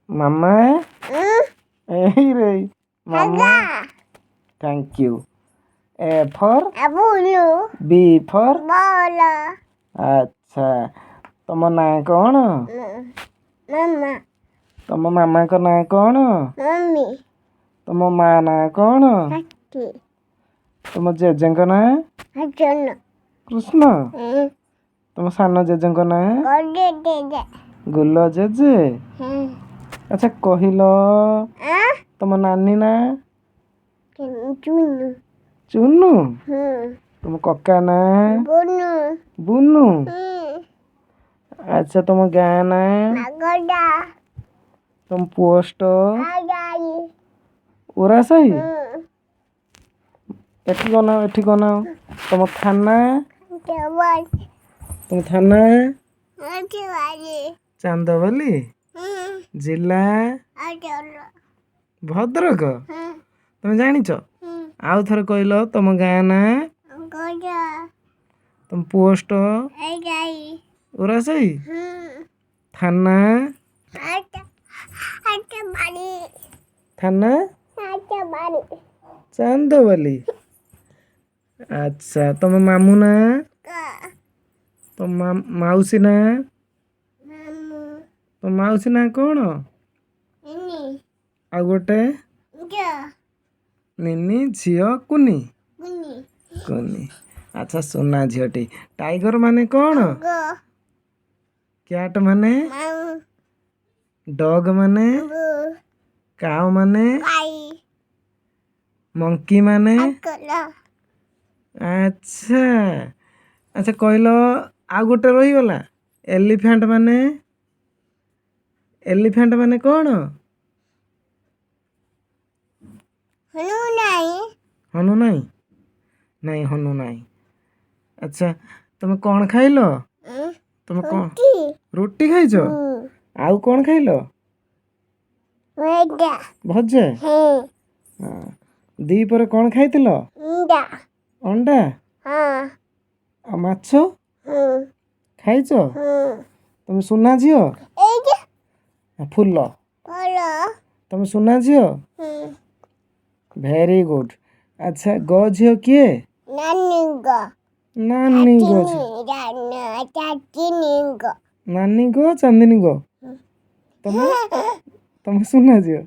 ମାମା, ଏଇ ରେ ମାମା। Thank you. A for, B for. ଆଚ୍ଛା, ତମ ନାଁ କ'ଣ? ତମ ମାମାଙ୍କ ନାଁ କ'ଣ? ତମ ମା ନାଁ କ'ଣ? ତମ ଜେଜେଙ୍କ ନାଁ? କୃଷ୍ଣ। ତମ ସାନ ଜେଜେଙ୍କ ନାଁ? ଗୁଲ ଜେଜେ। ଆଚ୍ଛା, କହିଲ, ତମ ନାନୀ ନାଁ? ଚୁନୁ। ତମ କକା ନାଁ? ବୁନୁ। ଆଚ୍ଛା, ତମ ଗାଁ ନାଁ? ତମ ପୋଷ୍ଟ? ଓରାସାହି। ଏଠି ଗନାଅ, ଏଠି ଗନାଅ। ତମ ଥାନା? ତମ ଥାନା? ଚାନ୍ଦବାଲି। ଜିଲ୍ଲା? ଭଦ୍ରକ। ତମେ ଜାଣିଛ? ଆଉ ଥରେ କହିଲ, ତମ ଗାଁ ନାଁ? ତମ ପୋଷ୍ଟ? ଓରାସାହି। ଥାନା? ଥାନା ଚାନ୍ଦବାଲି। ଆଚ୍ଛା, ତମ ମାମୁଁ ନାଁ? ତମ ମାଉସୀ ନାଁ? ତମ ମାଉସୀ ନାଁ କ'ଣ? ଆଉ ଗୋଟେ? ନିନି ଝିଅ କୁନି କୁନି। ଆଚ୍ଛା, ସୁନା ଝିଅଟି। ଟାଇଗର ମାନେ କ'ଣ? କ୍ୟାଟ୍ ମାନେ? ଡଗ୍ ମାନେ? କାଉ ମାନେ? ମଙ୍କି ମାନେ? ଆଚ୍ଛା ଆଚ୍ଛା, କହିଲ, ଆଉ ଗୋଟେ ରହିଗଲା। ଏଲିଫ୍ୟାଣ୍ଟ ମାନେ? ଏଲିଫ୍ୟାଣ୍ଟ ମାନେ କ'ଣ? ହନୁ ନାହିଁ? ନାଇଁ, ହନୁ ନାହିଁ। ଆଚ୍ଛା, ତମେ କ'ଣ ଖାଇଲ? ତମେ କ'ଣ? ରୁଟି ଖାଇଛ? ଆଉ କ'ଣ ଖାଇଲ? ଭଜା। ଦ୍ୱିପହରେ କ'ଣ ଖାଇଥିଲ? ଅଣ୍ଡା ଆଉ ମାଛ ଖାଇଛ? ତମେ ସୁନା ଝିଅ। ଫୁଲ। ତମେ ସୁନା ଝିଅ, ଭେରି ଗୁଡ୍। ଆଚ୍ଛା, ଗ ଝିଅ କିଏ? ନାନୀ ଗ ଝିଅ। ନାନୀ ଗ, ଚାନ୍ଦିନୀ ଗ। ତମେ ସୁନା ଝିଅ।